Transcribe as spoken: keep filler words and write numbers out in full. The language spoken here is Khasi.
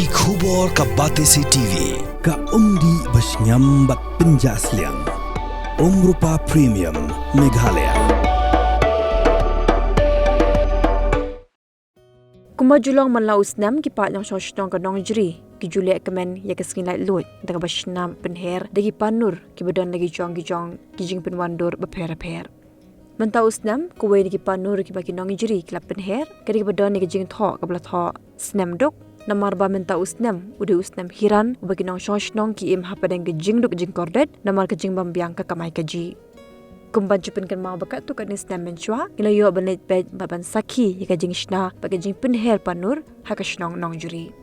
Ki khubor ka Batesi TV, ka umdih ba shngiam bad pynjah sliang. Umrupa Premium, Meghalaya. Kumba ju long man la u snem, ki paid nongshong shnong ka Nongjri ki ju leh kmen ïa ka sngi laitluid da kaba shna pynher da ki panur kiba don la ki jong ki jong ki jingpynwandur bapher bapher. Mynta u snem, kawei na ki panur kiba ki Nongjri ki la pynher ka dei kaba don ïa ka jingthoh kaba la thoh snem duk, namar ba mynta u snem u dei u snem Hiran uba ki nongshong shnong ki im hapdeng ka jingduk jingkordit namar ka jingbym biang ka kamai kajih. Kumban ju pynkynmaw ba katto katne snem mynshuwa, ngi la ïoh ban leit peit bad ban sakhi ïa ka jingshna bad ka jingpynher panur ha ka shnong Nongjri.